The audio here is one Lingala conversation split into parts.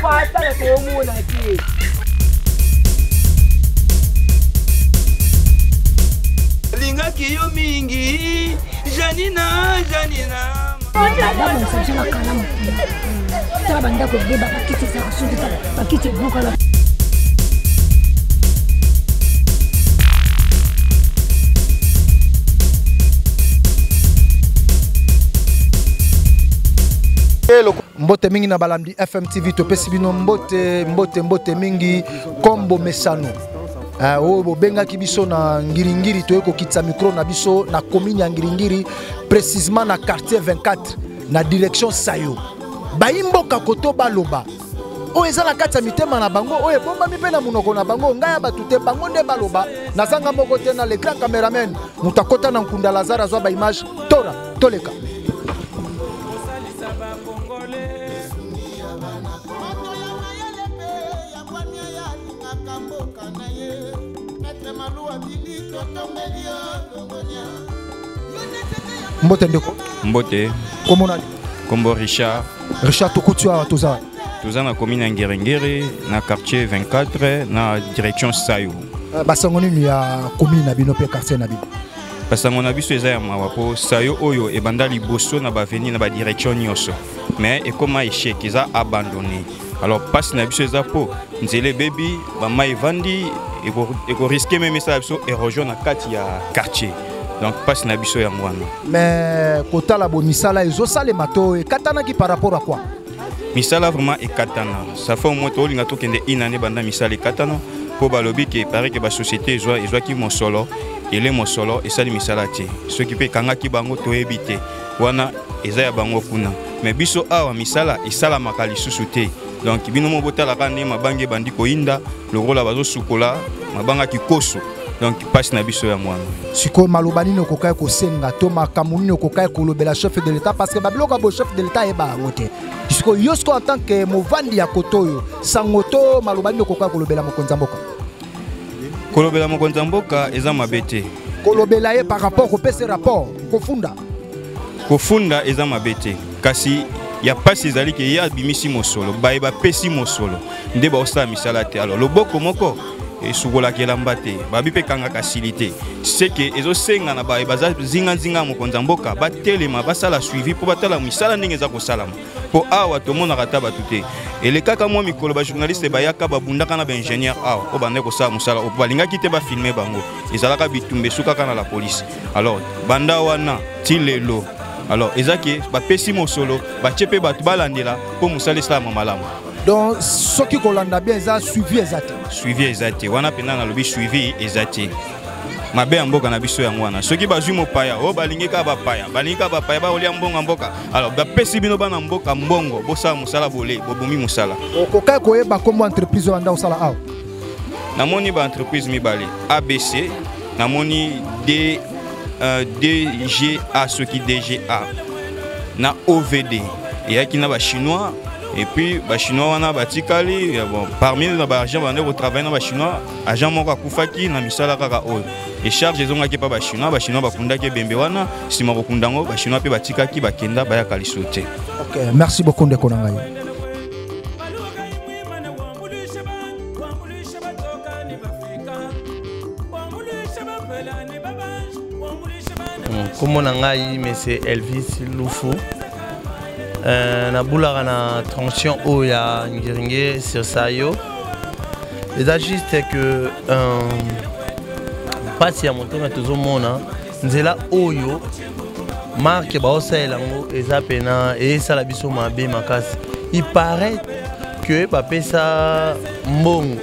Asala toomona te. Lingaki yo mingi Janina, Janina. Babongisa biso na kalamu kuna. Tala bandako ebeba, bakiti ezalaka soki tala bakiti ebukana. Mbote mingi na balandi FM TV, topesi bino mbote, mbote, mbote mingi kombo mesano. Oyo bobengaki biso na Ngiringiri, toye kokitisa micro na biso na commune ya Ngiringiri, précisément na quartier 24 na direction Sayo. Bayimboka koto baloba oyo eza na kati ya mitema na bango, oyo ebombami mpe na monoko na bango, ngai ya bato te, bango nde baloba. Nazanga moko te na le grand cameraman, moto akota na nkunda Lazare azwa ba image tora toleka. Mbote ndeko. Mbote. Kombo nani? Kombo Richard. Richard, tokuti awa toza. Toza na commune ya Ngiringiri, na quartier 24, na direction Sayo. Basango nini ya commune na bino pe quartier na bino? Basango na biso eza ya mawa po Sayo oyo ebanda liboso na ba avenue na ba direction nyonso. Mais ekoma échec, eza abandonné. Alors passe na biso eza po nzela ebebi, ba mai evandi, eko risquer même esala biso érosion na kati ya quartier. Donc passe na biso yango wana. Mais kotala bo misala ezosalema to ekatanaki par rapport à quoi? Misala vraiment ekatana. Ça fait au moins tolinga tokende une année banda misala ekatana po balobi ke paraît que ba société ezwa ezwaki mosolo, ele mosolo esali misala te. Soki pe ekangaki bango toyebi te. Wana eza ya bango kuna. Mais biso awa misala esalamaka lisusu te. Donc bino mo botalaka nde mabanga ebandi koyinda lokola bazosukola mabanga kikoso. Donc passe na biso ya mwana. Sikoyo maloba nini okokai kosenga to makambo nini okokai kolobela chef de l'État, parce que babiloko ya bo chef de l'État ayeba yango te. Sikoyo yo sikoyo en tant que movandi ya koto oyo, sango to maloba nini okokai kolobela mokonzi ya mboka? Kolobela mokonzi ya mboka eza mabe te. Kolobela ye par rapport kopesa rapport, kofunda. Kofunda eza mabe te. Kasi ya pasi ezali ke ye abimisi mosolo, baye bapesi mosolo nde baosala misala te. Alors loboko moko esukolaka elamba te, babi mpe ekangaka sili te. Seke ezosenga na baye baza zinga-zinga ya mokonzi ya mboka batelema, basala suivi mpo batala misala ndenge eza kosalama. Mpo awa tomonaka ata bato te. Elekaka mwa mikolo ba journaliste bayaka babundaka na ba ingénieur awa oyo bandaki kosala mosala oyo balingaki te bafilme bango. Ezalaka bitumba esukaka na la police. Alors banda wana ti lelo, alors eza ke bapesi mosolo, batie mpe bato balandela mpo mosala esalama malamu. Donc soki kolanda bien eza suivi eza te. Suivi eza te. Wana mpenza nalobi suivi eza te. Mabe ya mboka na biso yango wana. Soki bazwi mopaya, oyo balingi kaka bapaya, balingi kaka bapaya baolia mbongo ya mboka. Alors bapesi bino bana mboka mbongo, bosala mosala bole, bobomi mosala. Okoka koyeba kombo entreprise oyo anda osala awa? Namoni ba entreprise mibale, ABC, namoni DGA, soki DGA na OVD. Eyaki na ba chinois, et puis ba chinois wana batikali, ya bon, parmi na ba agent bande ko travailler na ba chinois, agent moko akufaki na misala kaka oyo. Et charge ezongaki pa ba chinois, ba chinois bakundaki ebembe wana, sima kokunda yango, ba chinois pe batikaki bakenda bayaka lisusu te. Ok, merci beaucoup ndeko na ngai. Kombo na ngai monsieur Elvis Lufu. Nabulaka na tension oyo ya Ngiringiri sur Sayo. Eza juste que pasi ya motema tozomona nzela oyo marque baosalela yango eza pena esala biso mabe makasi. Il paraît que bapesa mbongo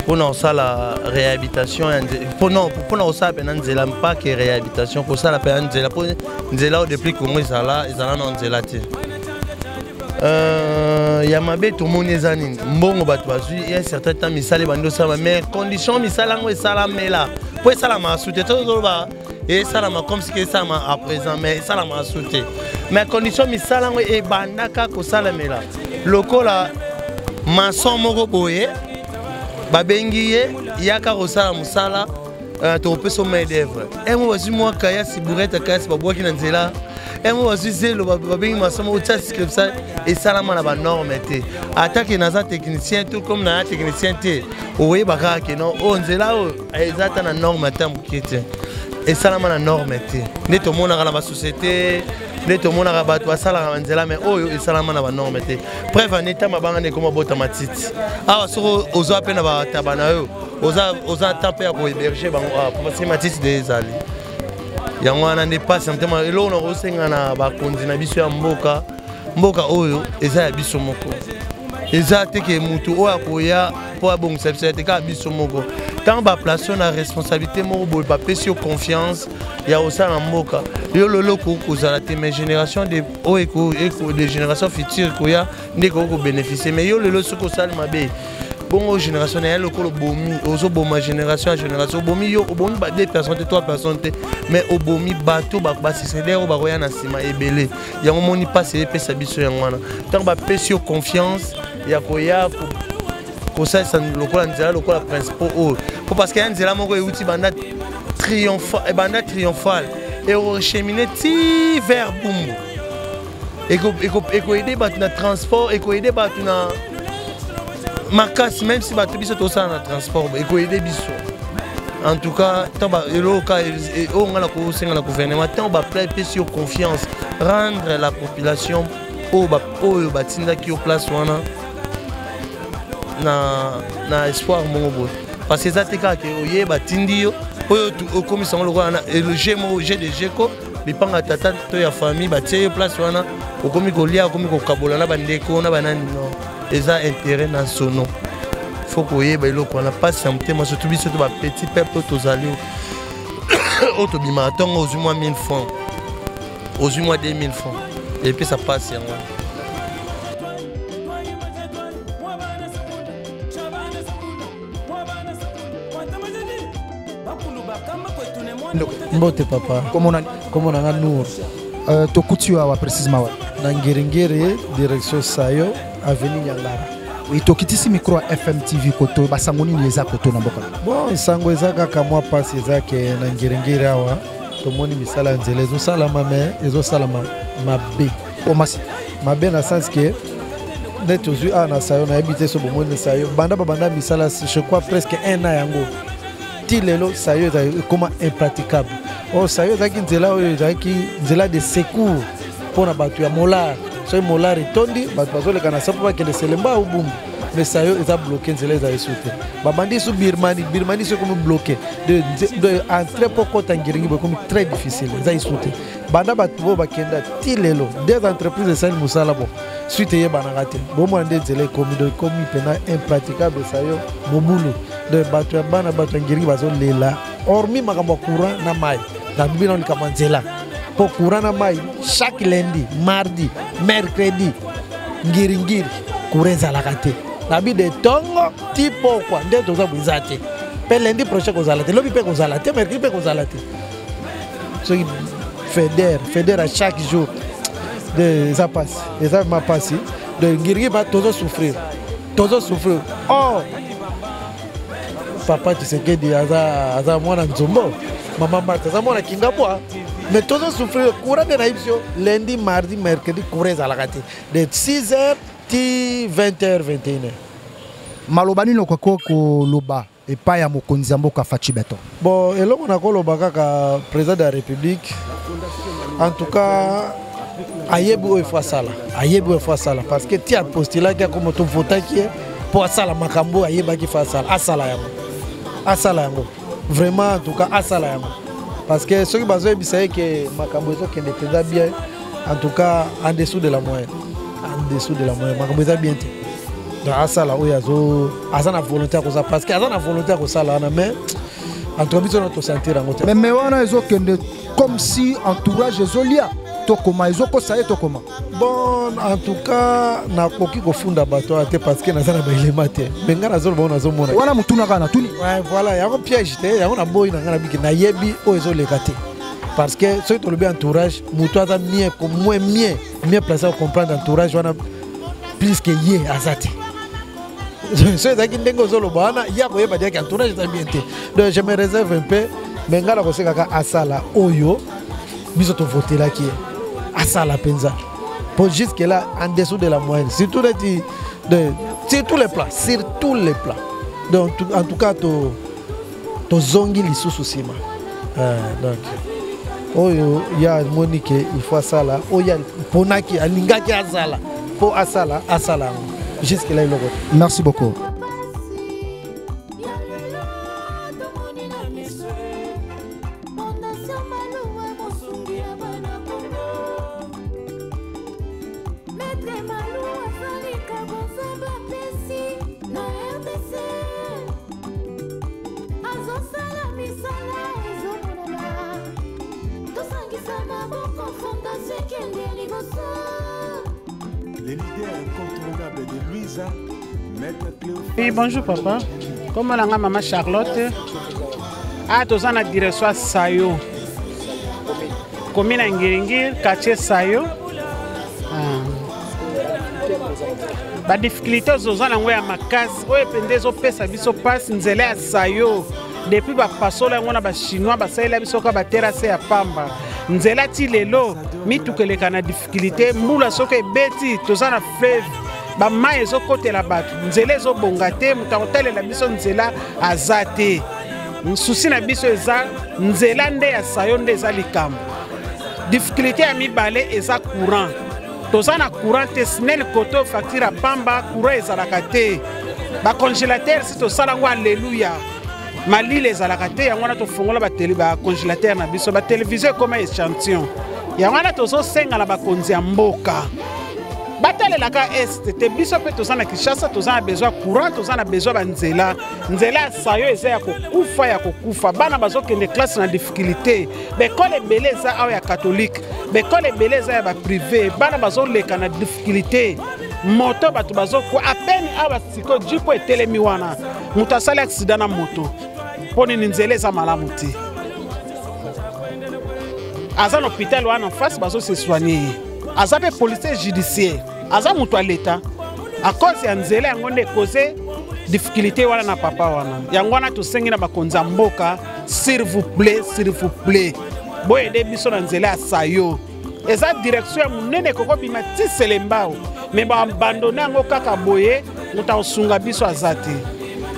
mpona kosala réhabilitation ya nzela, mpona kosala pena nzela, pas que réhabilitation, kosala pena nzela, mpo nzela oyo depuis Congo ezala na nzela te. Ya mabe tomoni eza nini? Mbongo bato bazwi ya certain temps misala ebandi osalama, mais condition misala yango esalamela mpo esalama asu te. Tozoloba esalama comme si esalama à présent, mais esalama asu te. Mais condition misala yango ebandaka kosalamela lokola maçon moko boye babengi ye yaka kosala mosala. Tokopesa yo main d'œuvre. Emo bazwi mwa kayasi, bourrette ya kayasi, babwaki na nzela. Emo bazwi zelo, babengi masomo otya scripsa, esalama na banorme te. Atake naza technicien tout comme naya technicien te, oyeba kaka ke non, oyo nzela oyo eza ata na norme ata moke te, esalama na norme te. Nde tomonaka na basociété, nde tomonaka bato basalaka na nzela, mais oyo esalama na banorme te. Preuve en eta mabanga nde ekoma bota matiti awa. Soki ozwa mpe na bataba na yo, oza ata mpe ya kohéberge bango awa, parce que matiti de ezali yango wana nde mpasi ya motema. Eloko na kosenga na bakonzi na biso ya mboka, mboka oyo eza ya biso moko, eza te ke motu oyo akoya mpo abongisa biso ya te, kaka biso moko. Ntango baplace yo na responsabilité moko boye, bapesi yo confiance ya kosala mboka, yo lelo okoki kozala te, mais génération de oyo de génération future ekoya nde ekoki kobénéficie. Mais yo lelo soki osali mabe bongo, génération na ye lokola obomi, ozoboma génération ya génération. Obomi yo, obomi ba deux personnes te, trois personnes te, mais obomi bato basuccédeur oyo bakoya na nsima ebele. Yango moni mpasi epesa biso yango wana. Ntango bapesi yo confiance ya koya kosalisa lokola nzela, lokola principal oyo, po parce que ya nzela moko euti banda triomphe, ebanda triomphal, ekochemine ti vers Bumbu, ekoaide bato na transport, ekoaide bato na makasi, même si bato biso tosala na transport, ekoaide biso. En tout cas, ntango eloko ka oyo ngai nakosenga na gouvernement, ntango bapla epesi yo confiance, rendre la population oyo batindaki yo place wana na espoir moko boye, parce que eza te kaka ke oye batindi yo oyo okomisa yango lokola na jeu moko, jeu de jeko lipanga tata to ya famille, batie yo place wana, okomi kolia, okomi kokabola na bandeko na banani. Non, eza intérêt nationaux, faut koyeba eloko wana. Mpasi ya motema, surtout biso to bapetit peuple oyo tozali, oyo tobimaka ntongo, ozwi mwa 1000 francs, ozwi mwa 2000 francs, epesa mpasi yango wana. Mbote papa. Komona? Kombo na nga Nour. Tokuti yo awa précisément wapi? Na Ngiringiri, direction Sayo, avenue Nyangara. Oui, tokitisi micro ya FM TV koto basango nini eza koto na mboka? Bon, sango eza kaka mwa mpasi, eza ke na Ngiringiri awa tomoni misala ya nzela ezosalama, me ezosalama mabe. Omasi mabe na sens ke nde tozwi awa na Sayo, nayebi te so bomoni Sayo, banda babanda misala, je crois presque un an yango, ti lelo Sayo ekoma impraticable. Oyo Sayo ezalaki nzela oyo ezalaki nzela de secours mpo na bato ya Molar. Soki Molar etondi, bato bazoleka na sa mpo bakende Selemba au Bumbu, mais Sayo eza bloqué, nzela eza esu te. Babandi su Birmanie, Birmanie so ekomi bloqué de entrée mpo kota Ngiringi bo ekomi très difficile, eza esu te. Banda bato oyo bakenda ti lelo, deux entreprises esali mosala, bon, suite eyebanaka te. Bomona nde nzela ekomi, donc ekomi mpena impraticable. Sayo mobulu, donc bato ya bana, bato ya Ngiringi bazolela. Hormis makambo ya courant na mai, nabibi nano likambo ya nzela, mpo courant na mai, chaque lundi, mardi, mercredi, Ngiringiri courant ezalaka te. Nabi de ntongo ti pokwa nde toza boye, eza te. Mpe lundi prochain kozala te, lobi mpe kozala te, mercredi mpe kozala te. Soki feder feder à chaque jour de eza mpasi, eza vraiment mpasi. De Ngiringiri ba tozosouffrir, tozosouffrir. Or papa Tshisekedi aza mwana Nzombo, mama Marthe aza mwana Kingabwa, mais tozosouffrir. Courant nde nayebi biso, lundi, mardi, mercredi courant ezalaka te, de 6 heures ti 20 heures, 21 heures. Maloba nini okoki koloba epai ya mokonzi ya mboka Fatshi Béton? Bon, eloko nakoloba kaka, président de la République, en tout cas ayebi oyo efo asala, ayebi oyo efo asala, parce que ti apostulaki, akoma, tovotaki ye mpo asala makambo oyo ayebaki fo asala. Asala yango, asala yango vraiment, en tout cas asala yango, parce que soki bazoyebisa ye ke makambo ezokende mpenza bien, en tout cas en dessous de la moyenne, en dessous de la moyenne, makambo eza bien te. Donc asala oyo azo aza na volonté ya kosala, parce que aza na volonté ya kosala wana, mais en tout cas biso na tosentir yango te. Mais wana ezokende comme si entourage ezolia, tokoma ezokosa ye, tokoma. Bon, en tout cas nakoki kofunda bato wana te, parce que naza na baelema te, mais ngai nazoloba oyo nazomona. Wana motuna kaka natuni. Ouais, voilà, yango piège te, yango naboyi na ngai, nabiki nayebi oyo ezoleka te, parce que soki tolobi entourage, moto aza mieux moins mieux mieux placé à comprendre entourage wana plus que ye aza te. So ezalaki ndenge ozoloba wana, ye akoyeba diaki entourage eza bien te. Donc je me réserve un peu, mais ngai nakosengaka asala oyo biso tovotelaki ye, asala mpenza, po jusque là en dessous de la moyenne, surtout neti sur tous les plans, sur tous les plans. Donc en tout cas to tozongi lisusu nsima. Donc oyo ya amoni ke il faut asala, oyo mponaki alingaki azala mpo asala, asala yango. Jusque là eloko te. Merci beaucoup. Les leaders incontournables de Louisa, Maître Cléophas. Oui, bonjour papa. Comment la maman Charlotte? Ah, toza na direction ya Sayo. Commune ya Ngiringiri, quartier Sayo. Ah. Ba difficulté oza nango ya makasi oyo mpenza ezopesa biso mpasi, nzela ya Sayo depuis bapasola yango na bachinois, basalela biso kaka baterase ya pamba. Nzela ti lelo mituka eleka na difficulté. Mbula soki ebeti, toza na fleuve, bamai ezokotela bato, nzela ezobonga te, moto akotalela biso nzela aza te. Susi na biso eza nzela nde ya Sayo nde eza likambo. Difficulté ya mibale eza courant. Toza na courant te. SNEL koto facture ya pamba, courant ezalaka te. Bacongélateur si tosala yango, alleluya, malili ezalaka te. Yango wana tofongola bacongélateur na biso, batelevizio ekoma échantillon. Yango wana tozosenga na bakonzi ya mboka batalelaka este te. Biso mpe toza na Kinshasa, toza na besoin courant, toza na besoin banzela. Nzela ya Sayo eza ya kokufa, ya kokufa. Bana bazokende classe na difficulté. Baekole ebele eza awa ya catholique, baekole ebele eza ya baprivé. Bana bazoleka na difficulté, moto bato bazokwa apene awa. Sikoyo jipo etelemi wana, moto asali accident na moto. Mpo nini? Nzela eza malamu te. Aza na hôpital wana face, bazose soigner ye. Aza mpe policier judiciaire, aza moto ya leta. À cause ya nzela yango nde ekoze difficulté wana na papa wana. Yango wana tosengi na bakonzi ya mboka, s'il vous plaît, s'il vous plaît, boyede biso na nzela ya Sayo. Eza direction ya monene, ekokobima ti Selembao, me baabandone yango kaka boye. Moto akosunga biso aza te.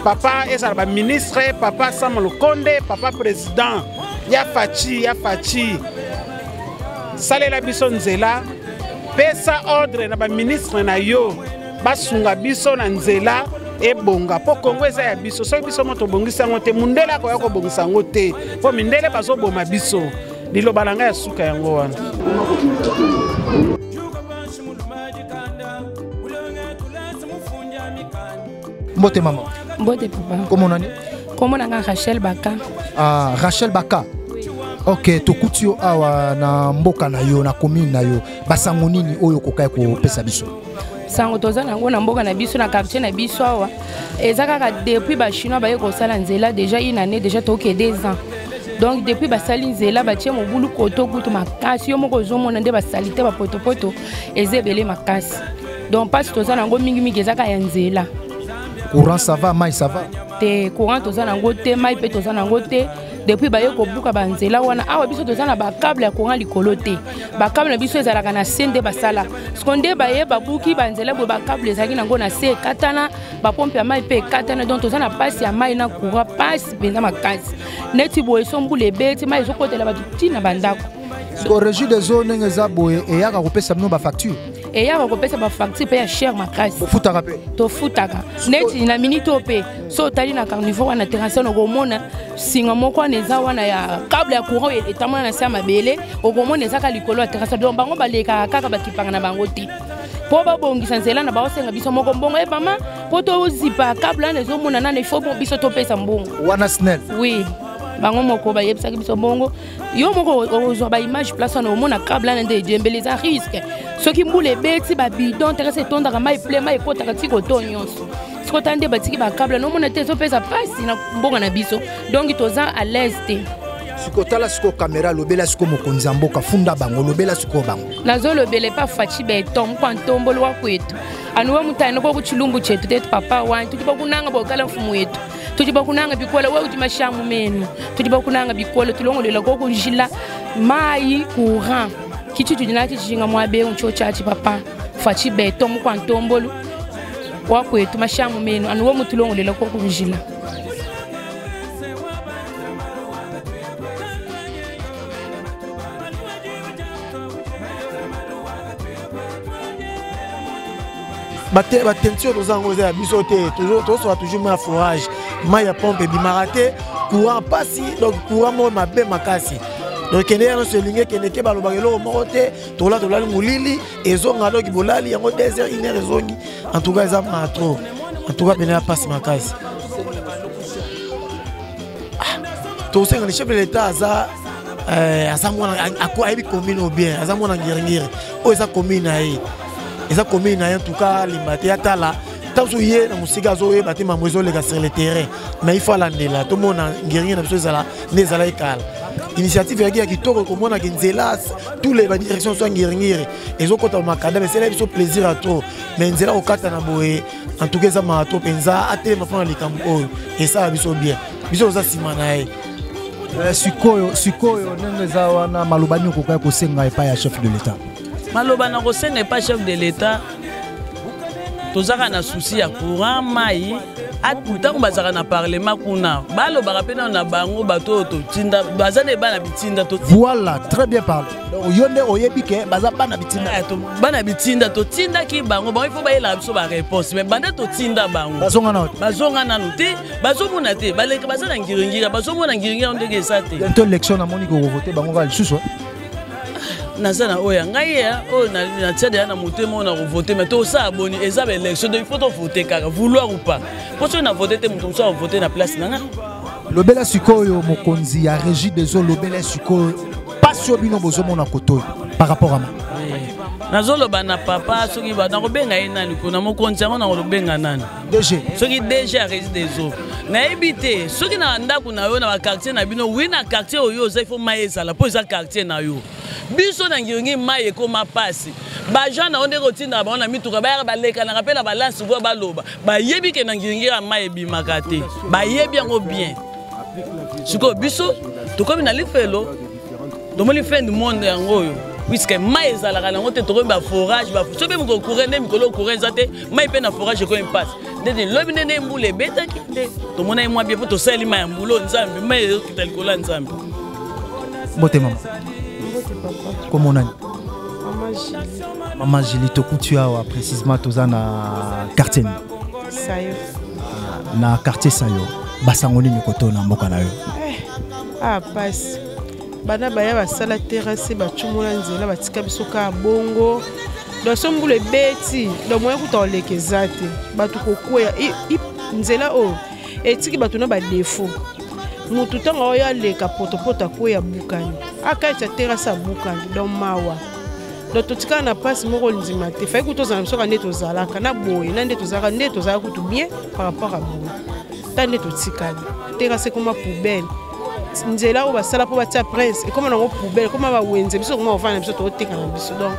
Papa, ezala baministre, papa Sama Lukonde, papa président ya Faci, ya Faci, salela biso nzela. Pesa ordre na baministre na yo basunga biso na nzela ebonga, mpo Kongo eza ya biso. Soki biso mo tobongisi yango te, mundele akoya kobongisa yango te, mpo mindele bazoboma biso. Liloba na ngai ya suka yango wana. Mbote mama. Mbote papa. Kombo nani? Kombo na nga Rachel Baka. Ah, Rachel Baka. Ok, tokuti yo awa na mboka na yo, na commune na yo. Basango nini oyo okokai kopesa biso? Sango toza nango na mboka na biso, na quartier na biso awa, eza kaka depuis bachinois baye kosala nzela, déjà une année, déjà toke 2 ans. Donc depuis basali nzela, batie mobulu koto kutu makasi. Yo moko ozomona nde basali te, bapotopoto eza ebele makasi. Donc mpasi toza nango mingimingi eza kaka ya nzela. Courant ça va? Mai ça va? Te, courant toza nango te, mai mpe toza nango te. Depuis baye kobuka banzela wana awa, biso toza na bacable ya courant likolo te. Bacable na biso ezalaka na se nde basala. Siko nde baye babuki banzela boye, bacable ezalaki nango na se ekatana, bapompe ya mai mpe ekatana. Donc toza na mpasi ya mai na courant, mpasi mpenza makasi. Neti boye so mbula ebeti, mai ezokotela bato ntina bandako. Siko Régie des eaux, ndenge eza boye, eyaka kopesa bino bafacture? Eyaka kopesa bafacture mpe ya cher makasi. Bofutaka mpe? Tofutaka. Neti na minute oyo mpe, so otali na carniveau wana, terrasse wana, okomona singa moko wana eza wana ya câble ya courant oyo etambola na se ya mabele. Okomona ezaka likolo ya terrasse. Donc bango balekaka kaka, bakipaka na bango te mpo babongisa nzela na baosenga biso moko mbongo ebama mpo tozipa câble wana ezomona nano. Ifo biso topesa mbongo. Wana SNEL? Oui, bango moko bayebisaki biso mbongo. Yo moko ozwa baimage place wana, omona câble wana nde ejembeli. Eza risque. Soki mbula ebeti, babidon terrasse etondaka mai plein, mai ekotaka ti koto nyonso. Soki ota nde batiki bacable, nomona te, ezopesa mpasi na mboka na biso. Donc toza à l'aise te. Sikoyo tala sikoyo kamera, lobela sikoyo mokonzi ya mboka, funda bango, lobela sikoyo bango. Nazolobela epa Fatshi Beton mukwa ntombolo wa kwetu anuwe mutane ko kuchilumbu chetu tetu papa wanyi tudi bakunanga bokala mfumu yetu tudi bakunanga bikola we udi mashangu menu tudi bakunanga bikola tulongolela ko kunjila mai courant kichi tudi nachi tshinga mwabe uncho chachi papa Fatshi Beton mukwa ntombolo wa kwetu mashangu menu anuwe mutulongolela ko kunjila. Bateinture toza yango eza ya biso te, tozosola toujours mai ya forage, mai ya pompe ebimaka te, courant mpasi, donc courant moko mabe makasi. Donc kende ya nyonso elingi ekende te, balobaka eloko moko te, tola tolali molili ezonga, donc bolali yango 2 heures 1 heure ezongi. En tout cas eza maa trop, en tout cas pene ya mpasi makasi. Tosenga le chef de l'état aza aza mwana ayebi commune ou bien aza mwana ngiringiri oyo eza commune na ye, eza commune na ye. En tout cas alimba te, atala ntango ye na mosika azoyeba te mambo ezoleka sur le terrain, mais il faut alandela tomona ngiringiri na biso ezala nde ezala ekala. Initiative yaki ya kitoko komonaka nzela tous les badirection so ya ngiringiri ezokɔta makanda, mais esala biso plaisir ya trop, mais nzela kokata na boye en tout cas eza mawa trop mpenza. Atelema mpona likambo oyo esala biso bien, biso toza nsima na ye. Sikoyo ndenge eza wana, maloba nini okoki kosenga epai ya chef de l'état? Maloba na kosenga epai chef de l'état, tozaka na souci ya courant, mai. Ntango bazalaka na parlement kuna, balobaka mpe nano na bango bato oyo totinda baza na bana bitinda. Voilà, très bien parlé. Donc yo nde oyebi ke baza bana bitinda. Bana bitinda totindaki bango, bango ifo bayelaka biso baréponse, mais banda totinda bango bazonga nano te. Bazonga nano te, bazomona te, baleka baza na ngiringira, bazomona ngiringira ndenge eza te. Bientôt élection, namoni kovote bango kaka lisusu. Naza na oyo ya ngai ya oyo natia deya na motema oyo na kovote, mais tosala boni, eza baélection, donc il faut tovote kaka, vouloir ou pas, mpo soki na vote te, moto mosusu akovote na place na nga. Lobela sikoyo mokonzi ya régie des eaux, lobela sikoyo pasi oyo bino bozomona kotoyo par rapport à ma Nazoloba na papa, soki nakobenga ye nani kuna, mokonzi yango nakolobenga nani? DG. Soki DG ya régie des eaux, nayebi te soki na ndako na yo, na baquartier na bino, wi na quartier oyo oza, ifo mai ezala mpo eza quartier na yo. Biso na Ngiringi mai ekóma mpasi. Baagent na yo ndenge otindaka bango na mituka, bayaka balekanaka mpe na balance voi, baloba bayebi ke na Ngiringi ya mai ebimaka te, bayebi yango bien. Sikoyo biso tokomi na lifelo, tomoni fin du monde yango oyo, puisque mai ezalaka nango te. Tokomi baforage, soki mpe mokolo courant nde mikolo courant eza te, mai mpe na forage ekomi mpasi. Ndeti lobi nde mbula ebetaki nde tomonaki mwa bien, mpo tosaleli mai ya mbula oyo Nzambe, mai ezokita likolo ya Nzambe. Mbote mama. Mbote papa. Kombo nani? Mama Julie. Mama Julie, tokuti awa précisément toza na quartier nini? Sayo. Na quartier Sayo, basango nini koto na mboka na yo? Ah, pasi. Bana baya basala terrasse, bacumola nzela, batika biso kaka bongo. Donc so mbula ebeti, donc moyen kuta koleka eza te, bato kokweya. Nzela oyo etiki bato na badefo, motu ntango oyo aleka potopoto akweya, abukani, akati ya terrasse abukani, donc mawa. Donc totikala na mpasi moko ndima te. Fai kutu tozala biso kaka nde tozalaka na boye, na nde tozalaka, nde tozalaka kutu bien par rapport à boye. Ta nde totikali, terrasse ekoma poubelle, nzela oyo basala mpo batia prince ekoma nango poubelle, ekoma bawenze, biso ekoma kovanda na biso, toteka na biso, donc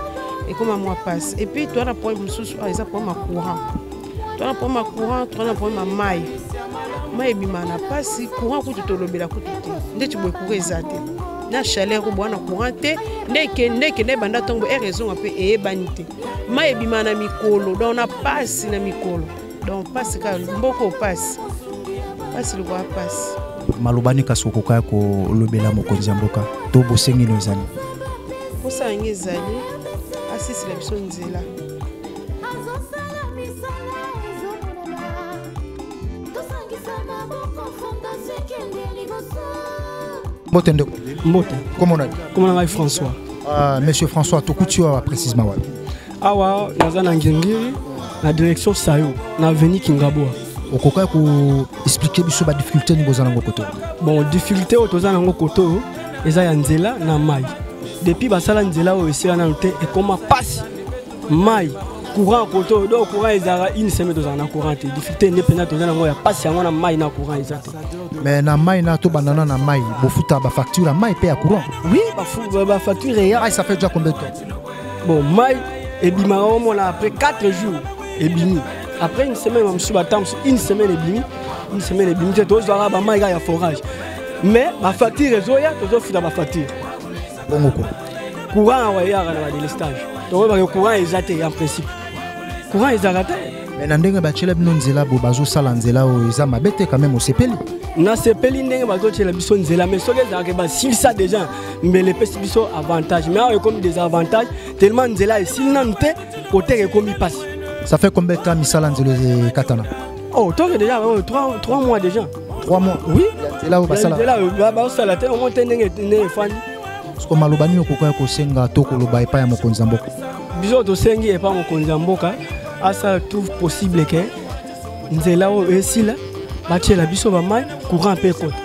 ekoma mwa mpasi. Et puis toza na problème mosusu awa, eza problème ya courant. Toza na problème ya courant, toza na problème ya mai, mai ebimaka na mpasi, courant kutu tolobela kutu te. Ndeti boye courant eza te, na chaleur oyo boa na courant te, nde ekende ekende ebanda ntongo ere ezonga mpe eyebani te. Mai ebimaka na mikolo, donc na mpasi na mikolo, donc mpasi kaka mboka oyo, mpasi, mpasi lokola mpasi. Maloba nini kasi okoka kolobela mokonzi ya mboka to bosengi no ezali? Mposa yango ezali asisila biso nzela. Azosala misala ezomonana, tosangisa maboko, fondation ekende liboso. Mbote ndeko. Mbote. Kombo nani? Kombo na ngai François. Monsieur François, tokuti awa précisément wapi? Awa naza na Ngingiri, na direction Sayo, na avenue Kingabwa. Okoka koexplike biso badifficulté nini boza nango koto? Bon, difficulté oyo toza nango koto oyo eza ya nzela na mai. Depuis basala nzela oyo esila nano te, ekoma pasi. Mai Courant koto donc courant ezalaka une semaine tozala na courant te. Difficulté nde mpenza toza nango ya mpasi yango na mai na courant eza te. Mais na mai na tobanda na mai, bofuta bafacture ya mai mpe ya courant? Oui, bafacture eya. Mai, ça fait déjà combien de temps? Bon, mai ebimaka omona après 4 jours ebimi, après une semaine bamosusu bata mosusu une semaine ebimi, une semaine ebimi te. Tozwaka bamai kaka ya forage, mais bafacture ezoya, tozofuta bafacture. Bongo ko courant awa eyaka na badelestage, tokoyebaka courant eza te. En principe courant ezalaka te. Mais na ndenge batiela bino nzela bo, bazosala nzela oyo eza mabe te quand même, osepeli? Nasepeli ndenge bazotiela biso nzela, mais soki ezalaka basilisa déjà, mbele epesi biso avantage. Mais awa ekomi désavantage tellement nzela esili nanu te, koteka ekomi mpasi. Ça fait combien de temps misala nzela ekatana? Oh, toke déjà 3 mois déjà. 3 mois? Oui. Nzela oyo basala? Nzela oyo basala te, omoi te ndenge efandi. Siko maloba nini okoka kosenga to koloba epai ya mokonzi ya mboka? Biso tosengi epai mokonzi ya mboka asala tout possible ke nzela oyo esila, batiela biso bamai, courant mpe ekota.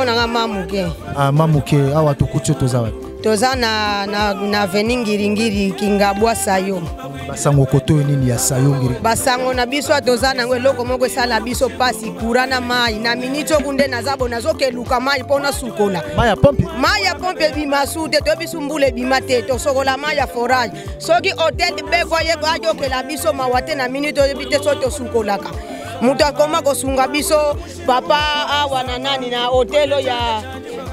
Nanga Mamuke. Ah, Mamuke, awa tokuti yo, toza wapi? Toza na avenue Ngiringiri, Kingabwa, Sayo. Basango koto oyo nini ya Sayo, Ngiri? Basango na biso, toza nango eloko moko esala biso mpasi, courant na mai. Na miniti oku nde naza bo, nazokeluka mai mpo nasukola. Mai ya pompe? Mai ya pompe ebima su te. Toyebi su mbula ebima te, tosokola mai ya forage. Soki hotel beko ayokela biso mawa te. Na miniti oyebi te soki tosukolaka. Moto akoma kosunga biso, papa awa na nani na hotel ya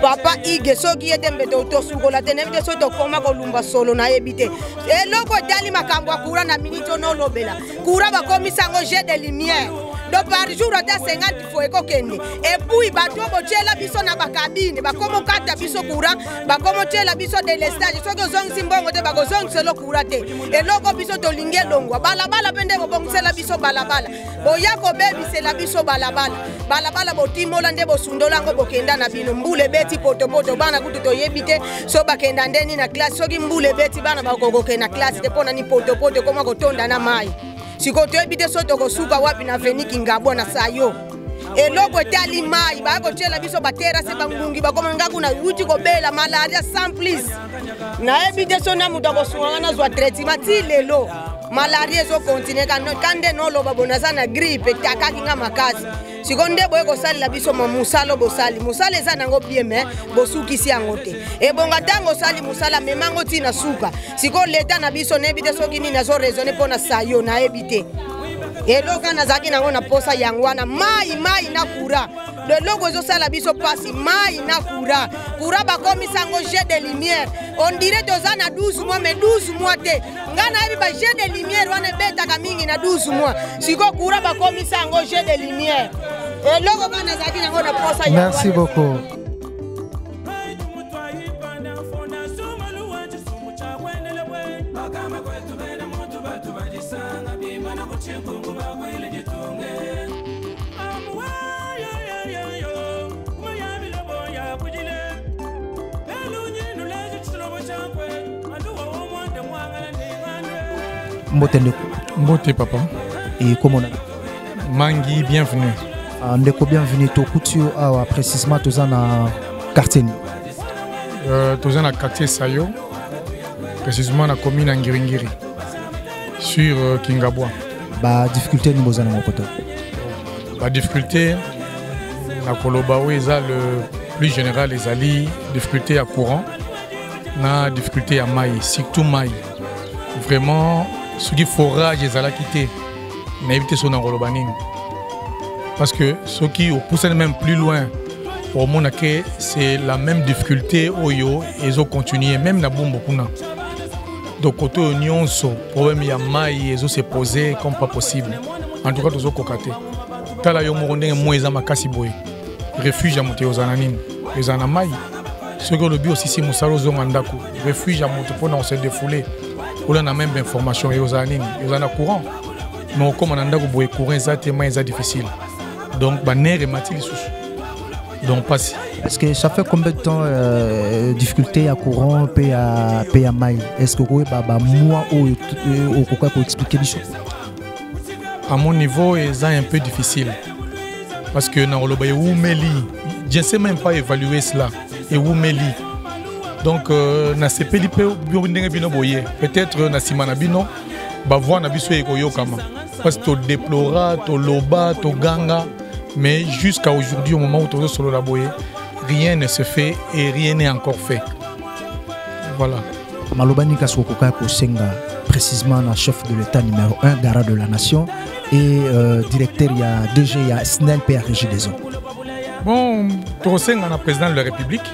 papa Ige, soki ye te mbe tosukola te. Nayebi te soki tokoma kolumba solo, nayebi te. Eloko etali makambo ya courant, na miniti ono olobela courant, bakomisa yango jeu de lumière. Donc par jour ata 50 fois ekokende. Et puis bato oyo botiela biso na bacabine, bakomokata biso courant, bakomotiela biso délestage. Soki ozongisi mbongo te, bakozongisela courant te. Eloko biso tolingi elongwa, balabala mpe nde bobongisela biso balabala, boya kobebisela biso balabala. Balabala botimola nde bosundola yango, bokenda na bino. Mbula ebeti potopoto, bana kutu toyebi te so bakenda ndeni na classe. Soki mbula ebeti, bana bakokokenda classe te. Mpo nani? Potopoto ekoma kotonda na mai. Sikoyo toyebi te so tokosuka wapi na avenue Kingabwa na Sayo. Eloko etali mai, baya kotiela biso baterrasse, bangungi bakoma. Nga kuna wuti kobela malaria sans plus, nayebi te so na moto akosunga nga nazwa traitement. Ti lelo malaria ezokontinue ka nde noloba bo, naza na grippe, etakaki nga makasi. Sikoyo nde boye kosalela biso mosala, bosali mosala eza nango bien, mais bosukisi yango te. Ebonga ntango osali mosala, memango ntina suka. Sikoyo leta na biso, nayebi te soki nini azoraisonne mpo na Sayo, nayebi te. Eloko nazalaki nango na posa yango wana, mai, mai na courant. Eloko ezosala biso mpasi, mai na courant. Courant bakomisa yango jeu de lumière, on dirait toza na 12 mois, mais 12 mois te. Ngai nayebi ba jeu de lumière wana ebetaka mingi na 12 mois. Sikoyo courant bakomisa yango jeu de lumière. Eloko kaka nazalaki nango na posa. Merci beaucoup. Mbote ndeko. Mbote papa. Ekomona? Mangi Bienvenu. Ah, ndeko Bienvenu, tokuti yo awa, précisement toza na quartier nini? Toza na quartier Sayo, précisément na commune ya Ngiringiri, sur Kingabwa. Badifficulté nini boza nango koto? Badifficulté na koloba oyo eza le plus général ezali difficulté ya courant na difficulté ya mai, surtout mai. Vraiment, soki forage ezalaki te, nayebi te so na koloba nini, parce que soki opusani même plus loin, omona ke c'est la même difficulté oyo ezocontinue même na Bumbu kuna. Donc kote oyo nyonso, problème ya mai ezo se poser comme pas possible. En tout cas tozokoka te. Tala yo moko ndenge moi eza makasi boye, refuge ya moto ezala na nini? Ezala na mai. Soki olobi osisi mosala, ozonga ndako, refuge ya moto mpona ose défoule, olanda même information, ezala nini? Ezala na courant. Mais okóma na ndako boye, courant eza te, mai eza difficile, donc banerfs emati lisusu, donc mpasi. Est-ce que ça fait combien de temps difficulté ya courant mpe ya mai? Est-ce que okoyeba bamois oyo okoka koexpliquer biso? À mon niveau eza un peu difficile. Parce que nakoloba ewumeli, je ne sais même pas évaluer cela. Ewumeli. Donc euh, nasepeli mpe ndenge bino boye. Peut-être na nsima na bino bavoi na biso ekoyokama. Parce que todeplora, toloba, toganga, mais jusqu'à aujourd'hui au moment où tozosolola boye, rien ne se fait et rien n'est encore fait. Voilà. Maloba nini kasi okoka kosenga précisément na chef de l'état numéro 1 garant de la nation et euh, directeur ya DG ya SNEL mpe ya régie des eaux? Bon, tokosenga na président de la République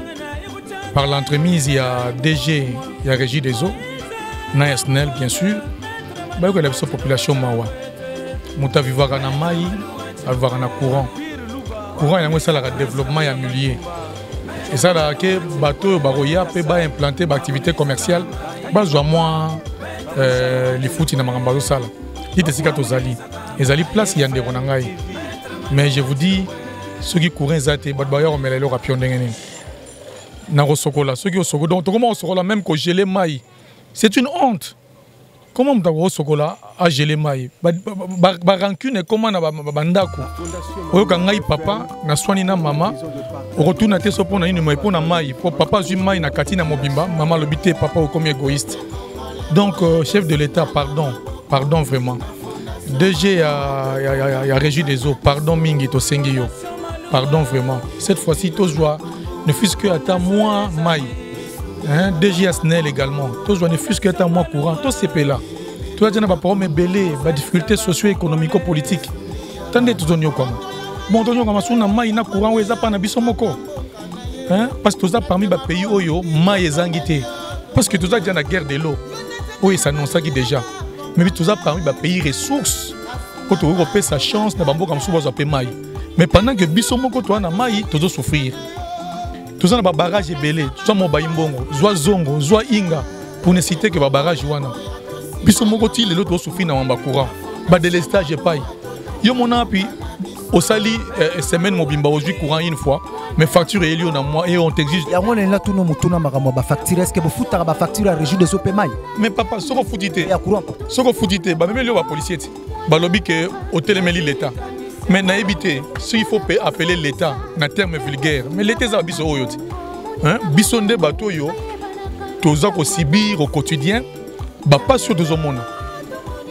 par l'entremise ya DG ya régie des eaux na ya SNEL bien sûr, bayokela biso population mawa. Moto avivaka na mai, avivaka na courant. Courant yango esalaka développement ya milieu, esalaka ke bato oyo bakoya mpe baimplante baactivité commerciale bazwa mwa euh, lifuti na makambo bazosala. Ite esika tozali ezali place ya ndeko na ngai, mais je vous dis, soki courant eza te, bato baya komela eloko ya pio ndenge nini? Na kosokola, soki osokola, donc tokoma kosokola même kogele mai, c'est une honte. Comment moto akosokola agele mai? Barancune ekoma na bandako. Oyoka ngai papa naswani na mama, okotuna te so mpo na nini, mai mpo na mai, mpo papa azwi mai na kati na mobimba, mama alobi te papa okomi égoïste. Donc euh, chef de l'état, pardon, pardon vraiment. DG ya, ya, ya, ya régie des eaux, pardon mingi, tosengi yo pardon vraiment. Cette fois-ci tozwa ne fût-ce que ata mwa mai, hein, DG ya SNEL également, tozwa ne fût-ce que ata mwa courant, tosepela. Toza na baproblème ebele, badifficulté socio-économico politique, ta nde tozoniokwama. Bon, tozoniokwama su na mai na courant oyo eza mpa na biso moko, hein, parce que toza parmi bapays oyo mai ezangi te, parce que toza déjà na guerre de l'eau oyo esannonçaki déjà, mais toza parmi bapays ressources oyo tokoki kopesa chance na bamboka mosusu bazwa mpe mai. Mais pendant que biso moko toza na mai, tozosouffrir. Toza na babarrage ebele, toza mobai mbongo, zwa Zongo, zwa Inga, pour ne citer que babarrage wana. Biso moko ti lelo tozosouffrir na mamba courant, badelestage epai yo mona api osali eh, semaine mobimba ozwi courant une fois, mais facture eyeli yo na mois et on t'exige. Yango nalinga tuna motuna makambo ya bafacture. Est ce que bofutaka bafacture ya régie des eaux mpe mai? Mais papa, soki ofuti te ya courant, soki ofuti te, bamemeli yo bapolisier te, balobi ke otelemeli l'état. Mais nayebi te soki il faut appeler l'état na terme vulgaire, mais l'état eza biso oyo te, hein? Biso nde bato oyo toza kosibir au quotidien bapasi oyo tozomona,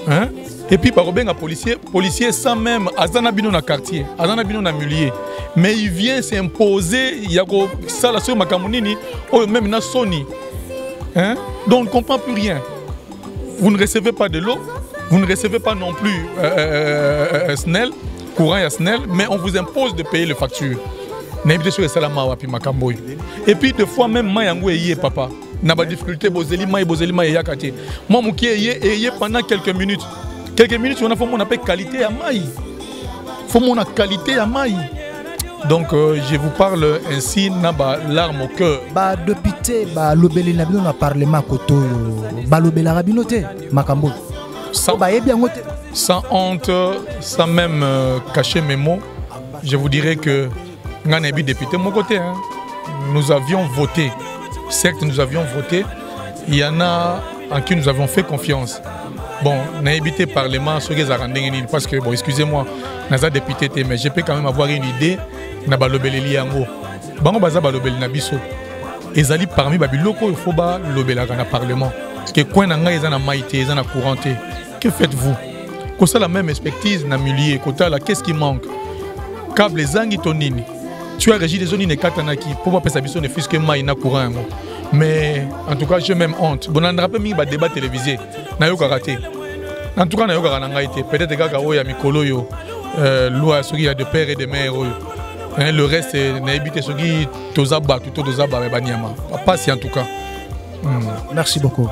hein? Et puis bakobenga policier, policier sans même aza na bino na quartier, aza na bino na milieu, mais il vient s'imposer ya kosala soki makambo nini oyo même na soni, hein? Donc on ne comprend plus rien. Vous ne recevez pas de l'eau, vous ne recevez pas non plus euh, euh, euh, SNEL, courant ya SNEL, mais on vous impose de payer les factures. Nayebi te soki esalama wapi makambo oyo. Et puis des fois même mai yango eye papa na badifficulté, bozeli mai, bozeli mai, eyaka te. Mwa moke eye, eye pendant quelques minutes, quelques minutes wana, fo mona mpe qualité ya mai, fo mona qualité ya mai. Donc euh, je vous parle ainsi na ba larmes au cœur. Badepute balobeli na bino na parlement koto oyo, balobelaka bino te makambo oyo, bayebi yango te? Sans honte, sans même euh, cacher mes mots, je vous dirais que nga nayebi député moko te, hein. Nous avions voté, certes nous avions voté, il y en a en qui nous avons fait confiance. Bon, nayebi te parlement soki ezalaka ndenge nini, parce que bon, excusez-moi, naza député te, mais je peux quand même avoir une idée na balobeleli yango. Bango baza balobeli na biso, ezali parmi babiloko oyo fo balobelaka na parlement ke coin na ngai eza na mai te, eza na courant te, que faites-vous? Kosala même expertise na milieu, kotala qu'est-ce qui manque, câble ezangi to nini, tu as régie des nini ekatanaki mpo bapesa biso ne fût-ce que mai na courant yango. Mais en tout cas, j'ai même honte. Bolandaka mpe mingi badébat télévisé, nayokaka te. En tout cas nayokaka na ngai te, peut-être kaka oyo ya mikolo oyo, euh, loi soki ya de père et de mère oyo, hein, le reste nayebi te soki toza bato to toza banyama. Pasi en tout cas. mm. Merci beaucoup.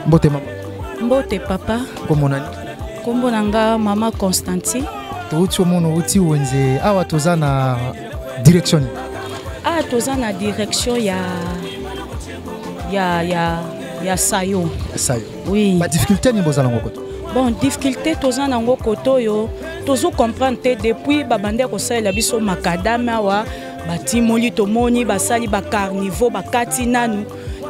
Mbote mama. Mbote papa. Kombo nani? Kombo na nga mama Constantine. Touti omona outi wenze awa, toza na direction nini? Ah, toza na direction ya ya ya ya Sayo. Sayo. Oui. Badifficulté nini bozala ngo koto? Bon, difficulté toza nango kote oyo tozo comprendre te depuis babandi kosalela biso makadame awa batimoli tomoni basali bacarniveau bakati nanu